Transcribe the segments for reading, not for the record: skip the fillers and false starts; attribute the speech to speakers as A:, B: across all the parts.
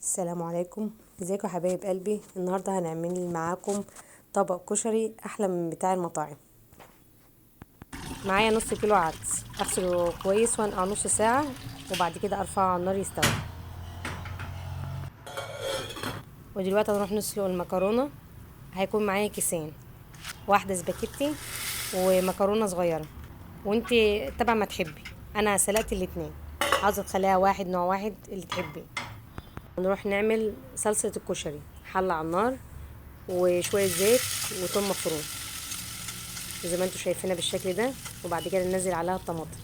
A: السلام عليكم، ازيكم يا حبايب قلبي. النهارده هنعمل معاكم طبق كشري احلى من بتاع المطاعم. معايا نص كيلو عدس، اغسله كويس وانقع نص ساعة، وبعد كده ارفعه على النار يستوي. ودلوقتي هنروح نسلق المكرونه. هيكون معايا كيسين، واحدة سباكيتي ومكرونه صغيرة، وانت تبع ما تحبي. انا سلقت الاتنين، عاوزه تخليها واحد نوع واحد اللي تحبي. نروح نعمل صلصه الكشري. حله على النار وشوية زيت وثوم مفروم زي ما انتم شايفينها بالشكل ده، وبعد كده ننزل عليها الطماطم،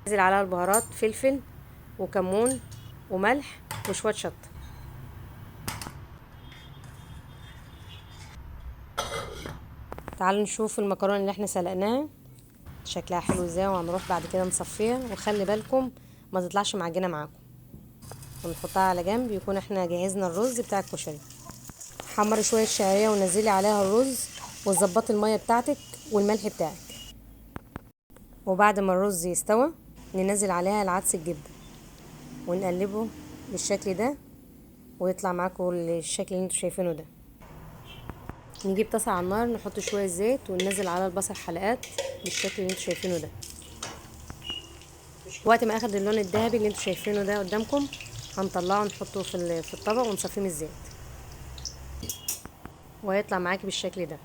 A: ننزل عليها البهارات، فلفل وكمون وملح وشوية شطه. تعالوا نشوف المكرونه اللي احنا سلقناها شكلها حلو ازاي، وهنروح بعد كده نصفيها. وخلي بالكم ما تطلعش معجنه معاكم، ونحطها على جنب. يكون احنا جهزنا الرز بتاع الكشري. حمري شوية شعرية ونزلي عليها الرز، وظبطي المية بتاعتك والملح بتاعك. وبعد ما الرز يستوى ننزل عليها العدس الجبة ونقلبه بالشكل ده، ويطلع معاكم الشكل اللي انتوا شايفينه ده. نجيب طاسه على النار، نحط شوية زيت وننزل على البصل حلقات بالشكل اللي انتوا شايفينه ده. وقت ما اخد اللون الذهبي اللي انتوا شايفينه ده قدامكم هنطلعه نحطه في الطبق ونصفيه من الزيت، وهيطلع معاكي بالشكل ده.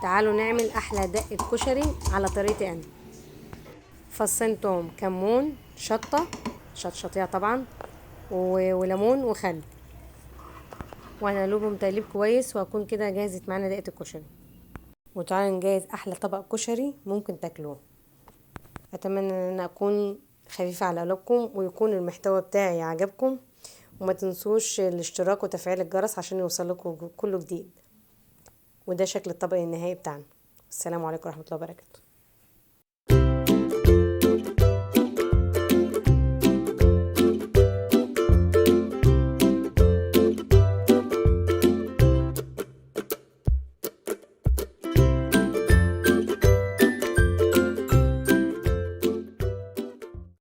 A: تعالوا نعمل احلى دقه كشري على طريقتي انا. فصين توم، كمون، شطه شطشطيه طبعا، وليمون وخل، وهنقلبهم تقليب كويس، وهكون كده جاهزت معانا دقه الكشري. وتعالوا نجهز احلى طبق كشري ممكن تاكلوه. اتمنى ان انا اكون خفيفة على قلوبكم ويكون المحتوى بتاعي عجبكم، وما تنسوش الاشتراك وتفعيل الجرس عشان يوصلكم كله جديد. وده شكل الطبق النهائي بتاعنا. السلام عليكم ورحمة الله وبركاته.